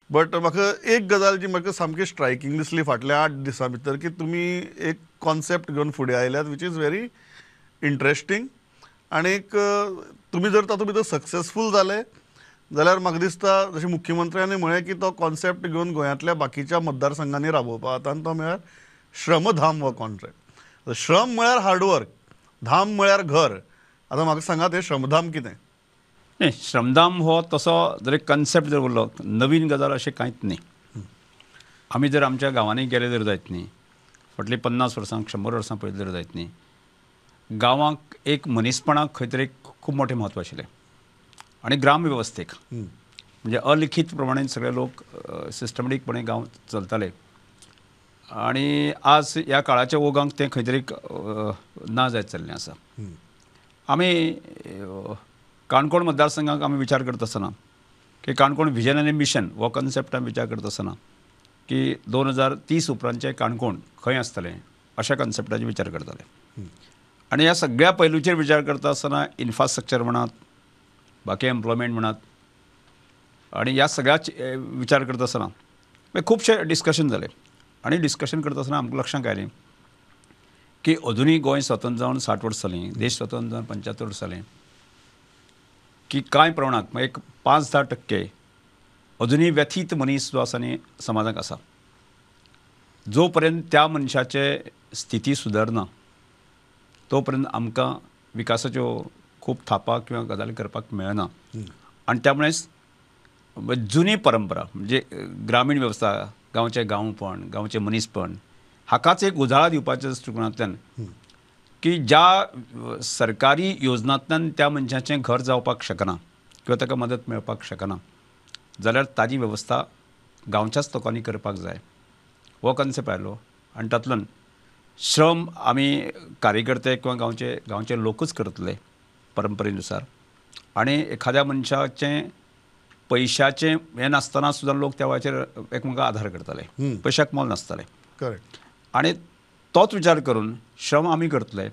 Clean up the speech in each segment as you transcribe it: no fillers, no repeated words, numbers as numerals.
But म्हाका एक गजाल जी म्हाका सामकी स्ट्रायकींग दिसली फाटल्या 8 दिसां भितर की तुमी एक कॉन्सेप्ट घेवन फुडें आयल्यात which is very interesting आनीक तुमी जर तातूंत भितर सक्सेसफूल जाले जाल्यार म्हाका दिसता जशें मुख्यमंत्र्यांनी म्हळें की तो कॉन्सेप्ट घेवन गोंयांतल्या बाकीच्या मतदारसंघांनी राबोवपा जाता आनी तो म्हळ्यार श्रमधाम हो कॉन्सेप्ट. श्रम म्हळ्यार हार्डवर्क, धाम म्हळ्यार घर. आतां म्हाका सांगात हें श्रमधाम कितें? न्ही, श्रमधाम हो तसो जर एक कन्सेप्ट जर उरलो नवीन गजाल अशें कांयच न्ही. आमी जर आमच्या गांवांनी गेले जर जायत न्ही, फाटलीं 50 वर्सां 100 वर्सां पयलीं जर जायत न्ही, गांवांक एक मनीसपणाक खंय तरी खूब मोठें म्हत्व आशिल्लें आनी ग्रामवेवस्थेक म्हणजे अलिखीत प्रमाणे सगळे लोक सिस्टमॅटिकपणे गांव चलताले आनी आज ह्या काळाच्या ओघांक तें खंय तरी ना जायत चल्लें आसा. आमी काणकोण मतदारसंघाक आमी विचार करता आसतना की काणकोण विजन आनी मिशन हो कन्सेप्ट आमी विचार करता आसतना की 2030 उपरांतचें काणकोण खंय आसतलें अशा कन्सेप्टाचेर विचार करताले. आनी ह्या सगळ्या पैलूचेर विचार करता आसतना इन्फ्रास्ट्रक्चर म्हणात, बाकी एम्प्लॉयमेंट म्हणात आनी ह्या सगळ्या विचार करता आसतना मागीर खुबशे डिस्कशन जाले आनी डिस्कशन करता आसतना आमकां लक्षांत आयलें की अजुनूय गोंय स्वतंत्र जावन 60 वर्सां जालीं, देश स्वतंत्र जावन 75 वर्सां जालीं की कांय प्रमाणांत मागीर एक 5-10% अजुनूय व्यथीत मनीस जो आसा न्ही समाजाक आसा. जो पर्यंत त्या मनशाचे स्थिती सुदारना तो पर्यंत आमकां विकासाच्यो खूब थापा किंवा गजाली करपाक मेळना. आनी त्यामुळेच जुनी परंपरा म्हणजे ग्रामीण वेवस्था, गांवचें गांवपण, गांवचें मनीसपण हाकाच एक उजाळा दिवपाच्या दृश्टिकोनांतल्यान की ज्या सरकारी योजनांतल्यान त्या मनशाचें घर जावपाक शकना किंवा ताका मदत मेळपाक शकना जाल्यार ताजी वेवस्था गांवच्याच लोकांनी करपाक जाय हो कन्सेप्ट आयलो. आनी तातूंतल्यान श्रम आमी कार्यकर्ते किंवा गांवचे गांवचे लोकूच करतले परंपरेनुसार आनी एखाद्या मनशाचें पयशाचें हें नासतना सुद्दां लोक त्या वेळाचेर एकमेकांक आधार करताले, पयशाक मोल नासतालें. करेक्ट. आनी तोच विचार करून श्रम आमी करतले,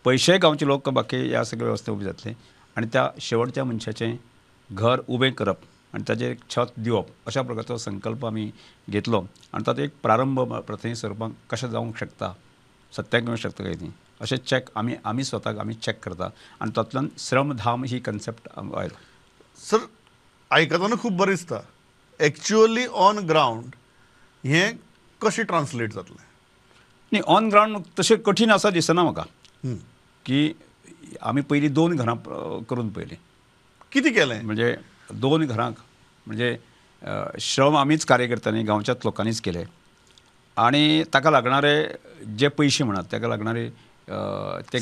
पयशे गांवचे लोक बाकी ह्या सगळे वेवस्थे उबी जातले आनी त्या शेवटच्या मनशाचें घर उबें करप आनी ताजें छत दिवप अशा प्रकारचो संकल्प आमी घेतलो आनी ताचो एक प्रारंभ प्रतिनिधी स्वरुपांत कशें जावंक शकता, सत्याक मेळूंक शकता काय न्ही अशें चॅक आमी आमी स्वताक आमी चॅक करता आनी तातूंतल्यान श्रमधाम ही कन्सेप्ट आयलो. सर आयकतना खूब बरें दिसता, एक्च्युअली ऑन ग्रावंड हें कशें ट्रान्सलेट जातलें? न्ही, ऑन ग्रावंड तशें कठीण आसा दिसना म्हाका की आमी पयलीं 2 घरां करून पळयलीं. कितें केलें? म्हणजे 2 घरांक म्हणजे श्रम आमीच कार्यकर्त्यांनी गांवच्याच लोकांनीच केले आनी ताका लागणारे जे पयशे म्हणात, ताका लागणारे ते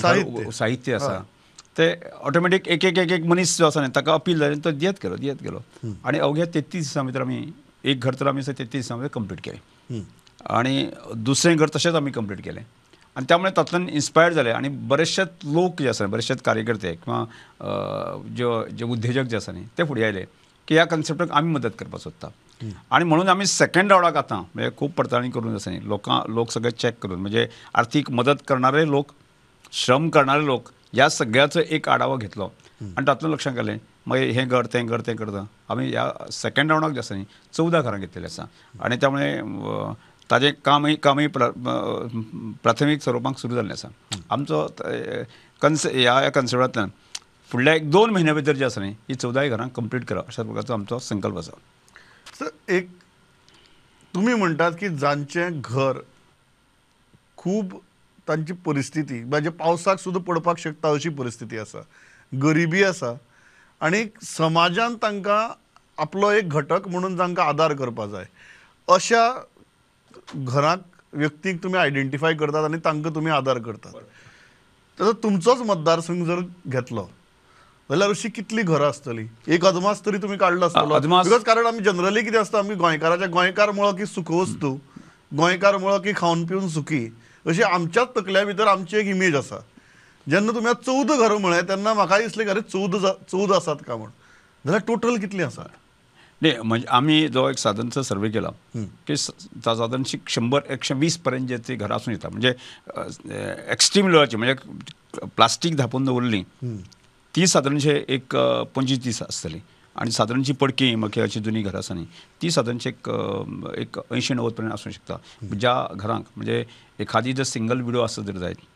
साहित्य आसा ते ऑटोमॅटीक एक एक एक एक मनीस जो आसा न्ही ताका अपील जालें तो दियत गेलो दियत गेलो आनी अवघ्या 33 दिसां भितर आमी एक घर तर आमी 33 दिसां भितर कंप्लीट केलें आनी दुसरें घर तशेंच आमी कंप्लीट केलें. आनी त्यामुळे तातूंतल्यान इन्स्पायर्ड जाले आनी बरेचशेच लोक जे आसा, बरेचशेच कार्यकर्ते किंवा जे उद्देजक जे आसा न्ही ते फुडें आयले की ह्या कन्सेप्टाक आमी मदत करपाक सोदता. आनी म्हणून आमी सेकंड रावंडाक आतां म्हणजे खूब पडताळणी करून आसा न्ही, लोक सगळे चॅक करून म्हणजे आर्थीक मदत करणारे लोक, श्रम करणारे लोक ह्या सगळ्याचो एक आढावो घेतलो आनी तातूंत लक्षांत आयलें मागीर हें घर तें घर तें करता. आमी ह्या सेकंड रावंडाक जे आसा न्ही 14 घरां घेतलेलीं आसा आनी त्यामुळे ताजें कामय प्राथमीक स्वरुपांत सुरू जाल्लें आसा. आमचो ह्या कन्सेप्टांतल्यान फुडल्या 1-2 म्हयन्या भितर जे आसा न्ही ही 14 घरां कंप्लीट करप अशा प्रकारचो आमचो संकल्प आसा. सर एक तुमी म्हणटात की जांचें घर खूब तांची परिस्थिती म्हणजे पावसाक सुद्दां पडपाक शकता अशी परिस्थिती आसा, गरिबी आसा आनी समाजान तांकां आपलो एक घटक म्हणून तांकां आदार करपाक जाय अशा घराक व्यक्तीक तुमी आयडेंटिफाय करतात आनी तांकां तुमी आदार करतात. तर तुमचोच मतदारसंघ जर घेतलो जाल्यार अशी कितली घरां आसतली एक अदमास तरी तुमी काडलो आसतलो? Because कारण आमी जनरली कितें आसता, आमी गोंयकाराच्या गोंयकार म्हळो की सुखवस्तू, गोंयकार म्हळो की खावन पिवन सुखी अशी आमच्याच तकल्या भितर आमची एक इमेज आसा. जेन्ना तुमी 14 घरां म्हळें तेन्ना म्हाका दिसलें की अरे 14 आसात का म्हूण, जाल्यार टोटल कितलीं आसा? न्ही म्हणजे आमी जो एक सादारणचो सर्वे केला की सादारणशी 100-120 पर्यंत जे ती घरां आसूं येता. म्हणजे एक्स्ट्रीम लेवलाची म्हणजे प्लास्टीक धापून दवरली ती सादारणशे एक 25-30 आसतली आनी सादारणची पडकी मागीर अशी जुनी घरां आसा न्ही ती सादारणची एक एक 80-90 पर्यंत आसूं शकता ज्या घरांक म्हणजे एखादी जर सिंगल विडो आसत जर जायत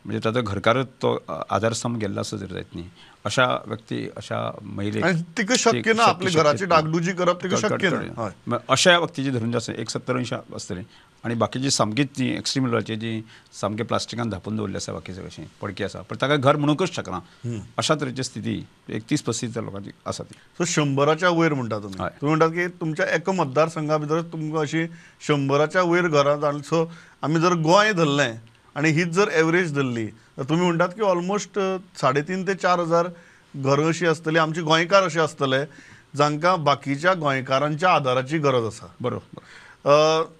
म्हणजे ताचो घरकारच तो आधारस्तंभ गेल्लो आसत जर जायत न्ही अशा व्यक्ती अशा महिलेक तिका शक्य ना आपल्या घराची डागडुजी करप तिका शक्य ना अशा व्यक्तीची धरून जे आसा एक 70-80 आसतली आनी बाकीची सामकीच ती एक्स्ट्रीम लेवलाची जी सामके प्लास्टिकान धापून दवरली आसा बाकी सगळी पडकी आसा पण ताका घर म्हणूंकच शकना अशा तरेची स्थिती एक 30-35 लोकांची आसा ती. सो 100च्या वयर म्हणटा तुमी, तुमी म्हणटात की तुमच्या एका मतदारसंघा भितर तुमकां अशी 100च्या वयर घरां. सो आमी जर गोंय धरलें आनी हीच जर एवरेज धरली तर तुमी म्हणटात की ऑलमोस्ट 3,500 ते 4,000 घरां अशी आसतली आमची गोंयकार अशे आसतले जांकां बाकीच्या गोंयकारांच्या आदाराची गरज आसा. बरोबर.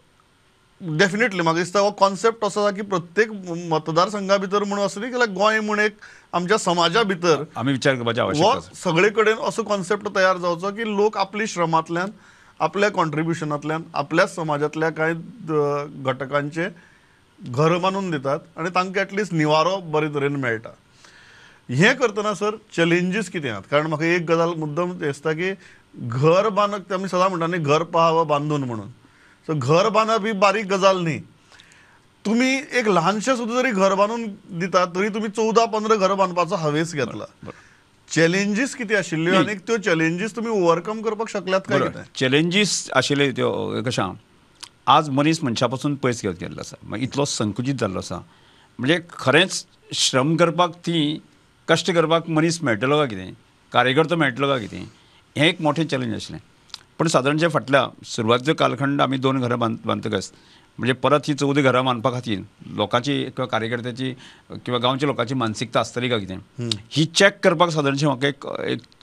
डेफिनेटली म्हाका दिसता हो कॉन्सेप्ट असो आसा की प्रत्येक मतदारसंघा भितर म्हणून असो न्ही जाल्यार गोंय म्हूण एक आमच्या समाजा भितर आमी विचार करपाची आवश्यकता आसा. सगळे कडेन असो कॉन्सेप्ट तयार जावचो की लोक आपली श्रमांतल्यान आपल्या कॉन्ट्रिब्युशनांतल्यान आपल्याच समाजांतल्या कांय घटकांचे घर बांदून दितात आनी तांकां एटलिस्ट निवारो बरे तरेन मेळटा. हें करतना सर चॅलेंजीस कितें आहात? कारण म्हाका एक गजाल मुद्दम दिसता की घर बांदप आमी सदां म्हणटा न्ही घर पाहावं बांदून म्हणून, सो घर बांदप ही बारीक गजाल न्ही. तुमी एक ल्हानशें सुद्दां जरी घर बांदून दितात तरी तुमी 14-15 घरां बांदपाचो हावेस घेतला. चॅलेंजीस कितें आशिल्ल्यो आनी त्यो चॅलेंजीस तुमी ओवरकम करपाक शकल्यात काय कितें? चॅलेंजीस आशिल्ले त्यो कशें आज मनीस मनशा पासून पयस घेवन गेल्लो आसा, मागीर इतलो संकुचीत जाल्लो आसा म्हणजे खरेंच श्रम करपाक ती कश्ट करपाक मनीस मेळटलो काय कितें, कार्यकर्तो मेळटलो काय कितें, हें एक मोठें चॅलेंज आशिल्लें. पण सादारणचे फाटल्या सुरवातीचो कालखंड आमी 2 घरां बांदतकच म्हणजे परत ही 14 घरां बांदपा खातीर लोकांची किंवा कार्यकर्त्याची किंवा गांवच्या लोकांची मानसिकता आसतली काय कितें ही चॅक करपाक सादारणशें म्हाका एक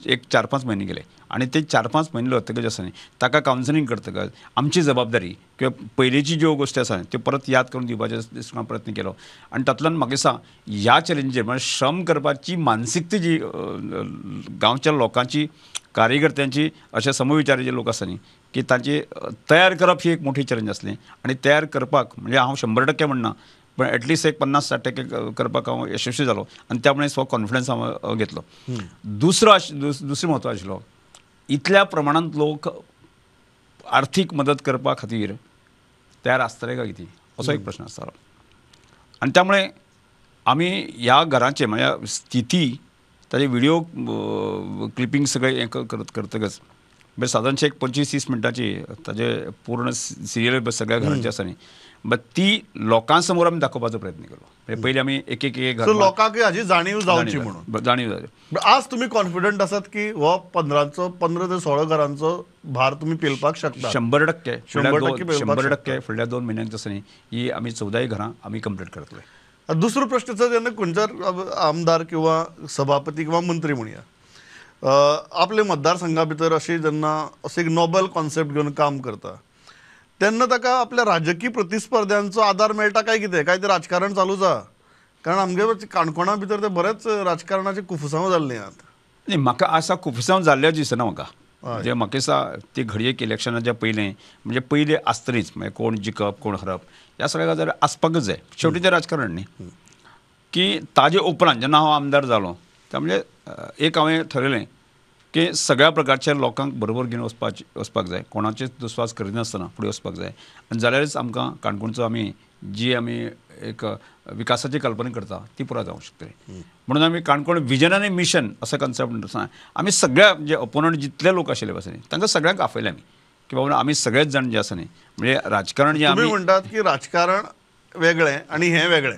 एक 4-5 म्हयने गेले. आनी ते 4-5 म्हयने वतकच आसा न्ही ताका कावन्सिलींग करतकच आमची जबाबदारी किंवा पयलींची ज्यो गोश्टी आसा त्यो परत याद करून दिवपाचो प्रयत्न केलो. आनी तातूंतल्यान म्हाका दिसता ह्या चॅलेंजीर म्हणजे श्रम करपाची मानसिकता जी गांवच्या लोकांची कार्यकर्त्यांची अशे समविचारी जे लोक आसा न्ही की तांची तयार करप ही एक मोठी चॅलेंज आसली. आनी तयार करपाक म्हणजे हांव 100% म्हणना पण एटलिस्ट एक 50-60% करपाक हांव यशस्वी जालो आनी त्यामुळे स्व कॉन्फिडन्स हांव घेतलो. दुसरो दुसरें म्हत्व आशिल्लो इतल्या प्रमाणांत लोक आर्थीक मदत करपा खातीर तयार आसतले काय कितें असो एक प्रश्न आसतालो. आनी त्यामुळे आमी ह्या घरांचे म्हणजे स्थिती ताजे व्हिडिओ क्लिपींग सगळें हें करतकच म्हणजे सादारणशें एक 25-30 मिनटांची ताजे पूर्ण सिरियल सगळ्या घरांची आसा न्ही बट ती लोकां समोर आमी दाखोवपाचो प्रयत्न केलो. म्हणजे पयलीं आमी एक एक एक लोकांक हाजी जाणीव जावची म्हणून जाणीव जावची. आज तुमी कॉन्फिडंट आसात की हो 15 ते 16 घरांचो भार तुमी पेलपाक शकता? 100% 100% फुडल्या 2 म्हयन्यांक तसं न्ही ही आमी 14 घरां आमी कंप्लीट करतले. दुसरो प्रश्न सर, जेन्ना खंयच्यार आमदार किंवा सभापती किंवा मंत्री म्हणया आपले मतदारसंघा भितर अशी जेन्ना अशें एक नोबल कॉन्सेप्ट घेवन काम करता तेन्ना ताका आपल्या राजकीय प्रतिस्पर्ध्यांचो आदार मेळटा काय कितें? काय तें राजकारण चालूच आसा? कारण आमगे काणकोणा भितर ते बरेंच राजकारणाचे कुफुसांव जाल्लें आहात. न्ही म्हाका आसा कुफुसांव जाल्लें दिसना म्हाका. म्हणजे म्हाका दिसता ती घडयेक इलेक्शनाच्या पयलें म्हणजे पयलें आसतलीच म्हणजे कोण जिखप कोण हरप ह्या सगळ्या गजाली आसपाकच जाय. शेवटी तें राजकारण न्ही की ताजे उपरांत जेन्ना हांव आमदार जालो त्या म्हणजे एक हांवें ठरयलें की सगळ्या प्रकारच्या लोकांक बरोबर घेवन वचपाक जाय, कोणाचेच दुस्वास करिनासतना फुडें वचपाक जाय आनी जाल्यारच आमकां काणकोणचो आमी जी आमी एक विकासाची कल्पना करता ती पुराय जावंक शकतली. म्हणून आमी काणकोण विजन आनी मिशन असो कन्सेप्ट आसा. आमी सगळ्या जे ओपोनंट जितले लोक आशिल्ले आसा न्ही तांकां सगळ्यांक आपयले आमी की बाबा आमी सगळेच जाण जे आसा न्ही म्हणजे राजकारण जे आमी म्हणटात की राजकारण वेगळें आनी हें वेगळें.